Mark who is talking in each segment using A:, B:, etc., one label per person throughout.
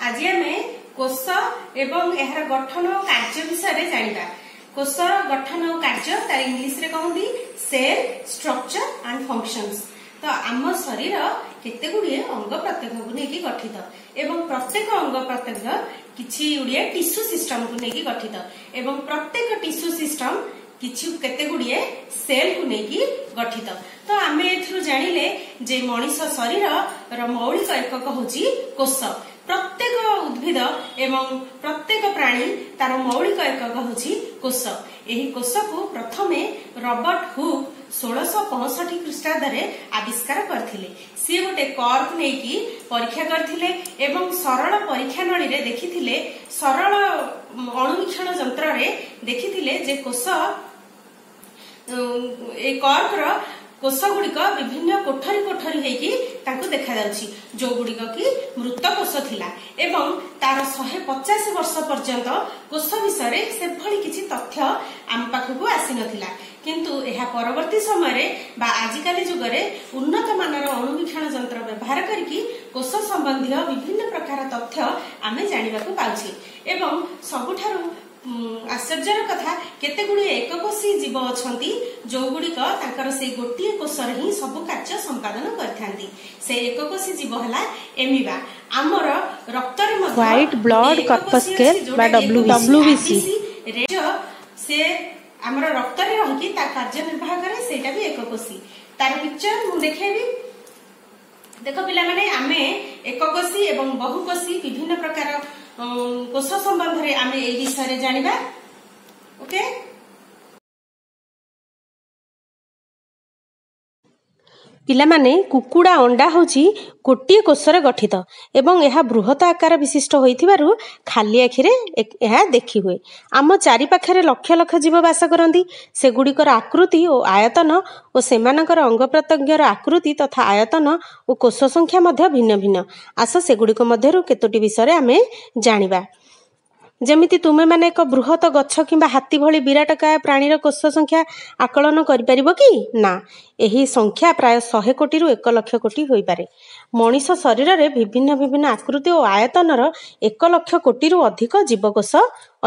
A: ଆଜି ଆମେ କୋଷ ଏବଂ ଏହାର ଗଠନ ଓ କାର୍ଯ୍ୟ ବିଷୟରେ ଜାଣିବା। କୋଷର ଗଠନ ଓ କାର୍ଯ୍ୟ, ତାର ଇଂଲିଶରେ କହନ୍ତି ସେଲ୍ ଷ୍ଟ୍ରକ୍ଚର ଆଣ୍ଡ ଫଙ୍କସନ୍ସ। ତ ଆମ ଶରୀର କେତେ ଗୁଡିଏ ଅଙ୍ଗ ପ୍ରତ୍ୟଙ୍ଗକୁ ନେଇକି ଗଠିତ ଏବଂ ପ୍ରତ୍ୟେକ ଅଙ୍ଗ ପ୍ରତ୍ୟଙ୍ଗ କିଛି ଗୁଡିଏ ଟିସ୍ୟୁ ସିଷ୍ଟମକୁ ନେଇକି ଗଠିତ ଏବଂ ପ୍ରତ୍ୟେକ ଟିସ୍ୟୁ ସିଷ୍ଟମ କିଛି କେତେ ଗୁଡିଏ ସେଲକୁ ନେଇକି ଗଠିତ। ତ ଆମେ ଏଥିରୁ ଜାଣିଲେ ଯେ ମଣିଷ ଶରୀରର ମୌଳିକ ଏକକ ହଉଛି କୋଷ। ପ୍ରତ୍ୟେକ ଉଦ୍ଭିଦ ଏବଂ ପ୍ରତ୍ୟେକ ପ୍ରାଣୀ ତାର ମୌଳିକ ଏକକ ହଉଛି କୋଷ। ଏହି କୋଷକୁ ପ୍ରଥମେ ରବର୍ଟ ହୁକ୍ 1665 ଖ୍ରୀଷ୍ଟାବ୍ଦରେ ଆବିଷ୍କାର କରିଥିଲେ। ସିଏ ଗୋଟେ କର୍କ ନେଇକି ପରୀକ୍ଷା କରିଥିଲେ ଏବଂ ସରଳ ପରୀକ୍ଷା ନଳୀରେ ଦେଖିଥିଲେ, ସରଳ ଅଣୁବୀକ୍ଷଣ ଯନ୍ତ୍ରରେ ଦେଖିଥିଲେ ଯେ କୋଷ ଏଇ କର୍କର କୋଷ ଗୁଡିକ ବିଭିନ୍ନ କୋଠରୀ କୋଠରୀ ହେଇକି ତାଙ୍କୁ ଦେଖାଯାଉଛି, ଯୋଉଗୁଡିକ କି ମୃତ କୋଷ ଥିଲା। ଏବଂ ତାର 150 ବର୍ଷ ପର୍ଯ୍ୟନ୍ତ କୋଷ ବିଷୟରେ ସେଭଳି କିଛି ତଥ୍ୟ ଆମ ପାଖକୁ ଆସିନଥିଲା। କିନ୍ତୁ ଏହା ପରବର୍ତ୍ତୀ ସମୟରେ ବା ଆଜିକାଲି ଯୁଗରେ ଉନ୍ନତ ମାନର ଅଣୁବୀକ୍ଷଣ ଯନ୍ତ୍ର ବ୍ୟବହାର କରିକି କୋଷ ସମ୍ବନ୍ଧୀୟ ବିଭିନ୍ନ ପ୍ରକାର ତଥ୍ୟ ଆମେ ଜାଣିବାକୁ ପାଉଛେ। ଏବଂ ସବୁଠାରୁ ଆଶ୍ଚର୍ଯ୍ୟର କଥା, କେତେ ଗୁଡିଏ ଏକକୋଷୀ ଜୀବ ଅଛନ୍ତି ଯୋଉଗୁଡିକ ତାଙ୍କର ସେଇ ଗୋଟିଏ କୋଷରେ ହିଁ ସବୁ କାର୍ଯ୍ୟ ସମ୍ପାଦନ କରିଥାନ୍ତି। ସେଇ ଏକକୋଷୀ ଜୀବ ହେଲା ଏମିବା। ଆମର ରକ୍ତରେ ମଧ୍ୟ
B: ହ୍ୱାଇଟ୍ ବ୍ଲଡ୍
A: ଗୋଟିଏ ଏକକୋଷୀ
B: କର୍ପସ୍କେଲ
A: ଅଛି,
B: ବା
A: ଯୋଉଟା
B: ଡବ୍ଲ୍ୟୁବିସି।
A: ସେ ଆମର ରକ୍ତରେ ରହିକି ତା କାର୍ଯ୍ୟ ନିର୍ବାହ କରେ, ସେଇଟା ବି ଏକକୋଷୀ। ତାର ପିକ୍ଚର ମୁଁ ଦେଖେଇବି। ଦେଖ ପିଲାମାନେ, ଆମେ ଏକକୋଷୀ ଏବଂ ବହୁକୋଷୀ ବିଭିନ୍ନ ପ୍ରକାର କୋଷ ସମ୍ବନ୍ଧରେ ଆମେ ଏଇ ବିଷୟରେ ଜାଣିବା। ଓକେ ପିଲାମାନେ, କୁକୁଡ଼ା ଅଣ୍ଡା ହେଉଛି ଗୋଟିଏ କୋଷରେ ଗଠିତ ଏବଂ ଏହା ବୃହତ ଆକାର ବିଶିଷ୍ଟ ହୋଇଥିବାରୁ ଖାଲି ଆଖିରେ ଏହା ଦେଖି ହୁଏ। ଆମ ଚାରିପାଖରେ ଲକ୍ଷ ଲକ୍ଷ ଜୀବ ବାସ କରନ୍ତି। ସେଗୁଡ଼ିକର ଆକୃତି ଓ ଆୟତନ ଓ ସେମାନଙ୍କର ଅଙ୍ଗ ପ୍ରତ୍ୟଙ୍ଗର ଆକୃତି ତଥା ଆୟତନ ଓ କୋଷ ସଂଖ୍ୟା ମଧ୍ୟ ଭିନ୍ନ ଭିନ୍ନ। ଆସ, ସେଗୁଡ଼ିକ ମଧ୍ୟରୁ କେତୋଟି ବିଷୟରେ ଆମେ ଜାଣିବା। ଯେମିତି ତୁମେମାନେ ଏକ ବୃହତ ଗଛ କିମ୍ବା ହାତୀ ଭଳି ବିରାଟକାୟ ପ୍ରାଣୀର କୋଷ ସଂଖ୍ୟା ଆକଳନ କରିପାରିବ କି ନା? ଏହି ସଂଖ୍ୟା ପ୍ରାୟ 100 କୋଟିରୁ 1 ଲକ୍ଷ କୋଟି ହୋଇପାରେ। ମଣିଷ ଶରୀରରେ ବିଭିନ୍ନ ବିଭିନ୍ନ ଆକୃତି ଓ ଆୟତନର 1 ଲକ୍ଷ କୋଟିରୁ ଅଧିକ ଜୀବକୋଷ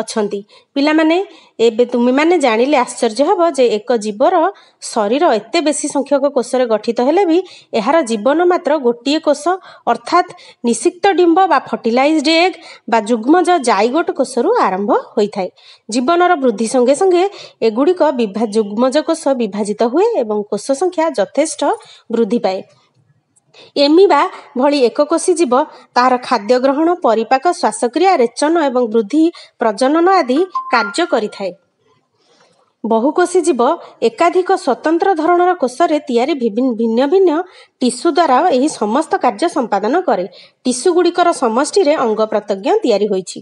A: ଅଛନ୍ତି। ପିଲାମାନେ, ଏବେ ତୁମେମାନେ ଜାଣିଲେ ଆଶ୍ଚର୍ଯ୍ୟ ହେବ ଯେ ଏକ ଜୀବର ଶରୀର ଏତେ ବେଶୀ ସଂଖ୍ୟକ କୋଷରେ ଗଠିତ ହେଲେ ବି ଏହାର ଜୀବନ ମାତ୍ର ଗୋଟିଏ କୋଷ, ଅର୍ଥାତ୍ ନିଷିକ୍ତ ଡିମ୍ବ ବା ଫର୍ଟିଲାଇଜଡ ଏଗ୍ ବା ଯୁଗ୍ମଜ ଜାଇଗୋଟ କୋଷରୁ ଆରମ୍ଭ ହୋଇଥାଏ। ଜୀବନର ବୃଦ୍ଧି ସଙ୍ଗେ ସଙ୍ଗେ ଏଗୁଡ଼ିକ ଯୁଗ୍ମଜ କୋଷ ବିଭାଜିତ ହୁଏ ଏବଂ କୋଷ ସଂଖ୍ୟା ଯଥେଷ୍ଟ ବୃଦ୍ଧି ପାଏ। ଏମିବା ଭଳି ଏକକୋଷୀ ଜୀବ ତାହାର ଖାଦ୍ୟ ଗ୍ରହଣ, ପରିପାକ, ଶ୍ୱାସକ୍ରିୟା, ରେଚନ ଏବଂ ବୃଦ୍ଧି, ପ୍ରଜନନ ଆଦି କାର୍ଯ୍ୟ କରିଥାଏ। ବହୁକୋଷୀ ଜୀବ ଏକାଧିକ ସ୍ୱତନ୍ତ୍ର ଧରଣର କୋଷରେ ତିଆରି ଭିନ୍ନ ଭିନ୍ନ ଟିସ୍ୟୁ ଦ୍ୱାରା ଏହି ସମସ୍ତ କାର୍ଯ୍ୟ ସମ୍ପାଦନ କରେ। ଟିସ୍ୟୁ ଗୁଡ଼ିକର ସମଷ୍ଟିରେ ଅଙ୍ଗ ପ୍ରତ୍ୟଙ୍ଗ ତିଆରି ହୋଇଛି।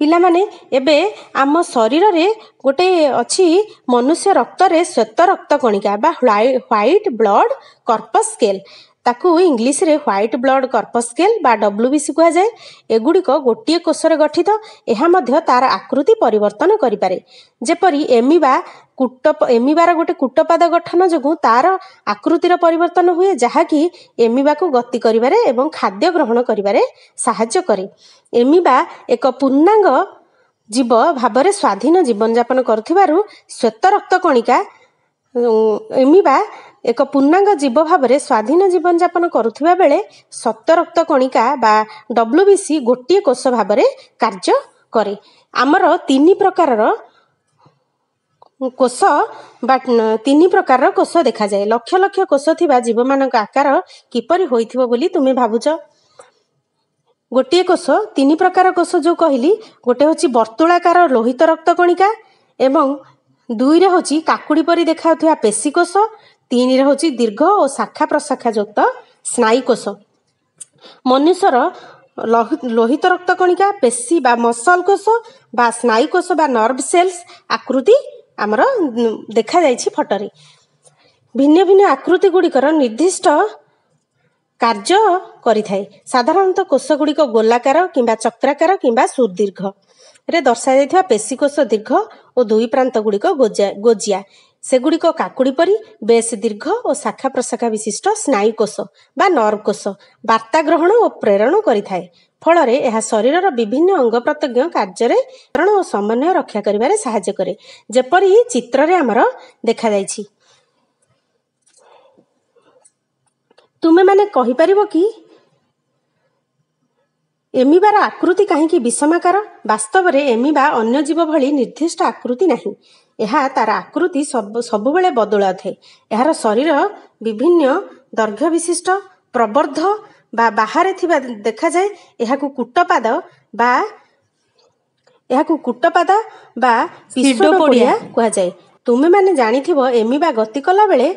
A: ପିଲାମାନେ, ଏବେ ଆମ ଶରୀରରେ ଗୋଟେ ଅଛି, ମନୁଷ୍ୟ ରକ୍ତରେ ଶ୍ୱେତ ରକ୍ତ କଣିକା ବା ହ୍ୱାଇଟ୍ ବ୍ଲଡ୍ କର୍ପସ୍କେଲ। ତାକୁ ଇଂଲିଶରେ ହ୍ୱାଇଟ୍ ବ୍ଲଡ୍ କର୍ପସ୍କେଲ ବା ଡବ୍ଲ୍ୟୁବିସି କୁହାଯାଏ। ଏଗୁଡ଼ିକ ଗୋଟିଏ କୋଷରେ ଗଠିତ। ଏହା ମଧ୍ୟ ତାର ଆକୃତି ପରିବର୍ତ୍ତନ କରିପାରେ। ଯେପରି ଏମିବା କୂଟ, ଏମିବାର ଗୋଟେ କୂଟପାଦ ଗଠନ ଯୋଗୁଁ ତାର ଆକୃତିର ପରିବର୍ତ୍ତନ ହୁଏ, ଯାହାକି ଏମିବାକୁ ଗତି କରିବାରେ ଏବଂ ଖାଦ୍ୟ ଗ୍ରହଣ କରିବାରେ ସାହାଯ୍ୟ କରେ। ଏମିବା ଏକ ପୂର୍ଣ୍ଣାଙ୍ଗ ଜୀବ ଭାବରେ ସ୍ୱାଧୀନ ଜୀବନଯାପନ କରୁଥିବାରୁ ଶ୍ୱେତ ରକ୍ତ କଣିକା, ଏମିବା ଏକ ପୂର୍ଣ୍ଣାଙ୍ଗ ଜୀବ ଭାବରେ ସ୍ୱାଧୀନ ଜୀବନଯାପନ କରୁଥିବା ବେଳେ ଶ୍ୱେତ ରକ୍ତ କଣିକା ବା ଡବ୍ଲ୍ୟୁବିସି ଗୋଟିଏ କୋଷ ଭାବରେ କାର୍ଯ୍ୟ କରେ। ଆମର ତିନି ପ୍ରକାରର କୋଷ ବା ତିନି ପ୍ରକାରର କୋଷ ଦେଖାଯାଏ। ଲକ୍ଷ ଲକ୍ଷ କୋଷ ଥିବା ଜୀବମାନଙ୍କ ଆକାର କିପରି ହୋଇଥିବ ବୋଲି ତୁମେ ଭାବୁଛ? ଗୋଟିଏ କୋଷ, ତିନି ପ୍ରକାର କୋଷ ଯୋଉ କହିଲି, ଗୋଟେ ହେଉଛି ବର୍ତ୍ତୁଳାକାର ଲୋହିତ ରକ୍ତ କଣିକା ଏବଂ ଦୁଇରେ ହେଉଛି କାକୁଡ଼ି ପରି ଦେଖାଯାଉଥିବା ପେଶୀ କୋଷ, ତିନିରେ ହେଉଛି ଦୀର୍ଘ ଓ ଶାଖା ପ୍ରଶାଖା ଯୁକ୍ତ ସ୍ନାୟୁ କୋଷ। ମନୁଷ୍ୟର ଲୋହିତ ରକ୍ତ କଣିକା, ପେଶୀ ବା ମସଲ କୋଷ ବା ସ୍ନାୟୁ କୋଷ ବା ନର୍ଭ ସେଲ୍ସ ଆକୃତି ଆମର ଦେଖାଯାଇଛି ଫଟୋରେ। ଭିନ୍ନ ଭିନ୍ନ ଆକୃତି ଗୁଡ଼ିକର ନିର୍ଦ୍ଦିଷ୍ଟ କାର୍ଯ୍ୟ କରିଥାଏ। ସାଧାରଣତଃ କୋଷ ଗୁଡ଼ିକ ଗୋଲାକାର କିମ୍ବା ଚକ୍ରାକାର କିମ୍ବା ସୁଦୀର୍ଘ ରେ ଦର୍ଶାଯାଇଥିବା ପେଶୀ କୋଷ ଦୀର୍ଘ ଓ ଦୁଇ ପ୍ରାନ୍ତ ଗୁଡ଼ିକ ଗୋଜିଆ। ସେଗୁଡ଼ିକ କାକୁଡ଼ି ପରି ବେଶ୍ ଦୀର୍ଘ ଓ ଶାଖା ପ୍ରଶାଖା ବିଶିଷ୍ଟ ସ୍ନାୟୁକୋଷ ବା ନର୍ଭ କୋଷ ବାର୍ତ୍ତା ଗ୍ରହଣ ଓ ପ୍ରେରଣ କରିଥାଏ। ଫଳରେ ଏହା ଶରୀରର ବିଭିନ୍ନ ଅଙ୍ଗ ପ୍ରତ୍ୟଙ୍ଗ କାର୍ଯ୍ୟରେ ଓ ସମନ୍ୱୟ ରକ୍ଷା କରିବାରେ ସାହାଯ୍ୟ କରେ, ଯେପରି ଚିତ୍ରରେ ଆମର ଦେଖାଯାଇଛି। ତୁମେମାନେ କହିପାରିବ କି ଏମିବାର ଆକୃତି କାହିଁକି ବିଷମାକାର? ବାସ୍ତବରେ ଏମିବା ଅନ୍ୟ ଜୀବ ଭଳି ନିର୍ଦ୍ଦିଷ୍ଟ ଆକୃତି ନାହିଁ। ଏହା ତାର ଆକୃତି ସବୁବେଳେ ବଦଳାଉଥାଏ। ଏହାର ଶରୀର ବିଭିନ୍ନ ଦୈର୍ଘ୍ୟ ବିଶିଷ୍ଟ ପ୍ରବର୍ଦ୍ଧ ବା ବାହାରେ ଥିବା ଦେଖାଯାଏ। ଏହାକୁ କୁଟପାଦ ବା ପିସୋଡୋପୋଡିଆ କୁହାଯାଏ। ତୁମେମାନେ ଜାଣିଥିବ, ଏମିବା ଗତି କଲାବେଳେ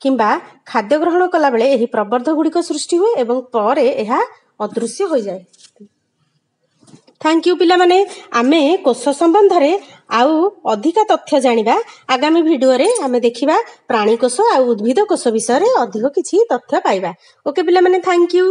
A: କିମ୍ବା ଖାଦ୍ୟ ଗ୍ରହଣ କଲାବେଳେ ଏହି ପ୍ରବର୍ଦ୍ଧ ଗୁଡ଼ିକ ସୃଷ୍ଟି ହୁଏ ଏବଂ ପରେ ଏହା ଅଦୃଶ୍ୟ ହୋଇଯାଏ। Thank you ପିଲାମାନେ। ଆମେ କୋଷ ସମ୍ବନ୍ଧରେ ଆଉ ଅଧିକା ତଥ୍ୟ ଜାଣିବା ଆଗାମୀ ଭିଡ଼ିଓରେ। ଆମେ ଦେଖିବା ପ୍ରାଣୀ କୋଷ ଆଉ ଉଦ୍ଭିଦ କୋଷ ବିଷୟରେ ଅଧିକ କିଛି ତଥ୍ୟ ପାଇବା। ଓକେ ପିଲାମାନେ, thank you.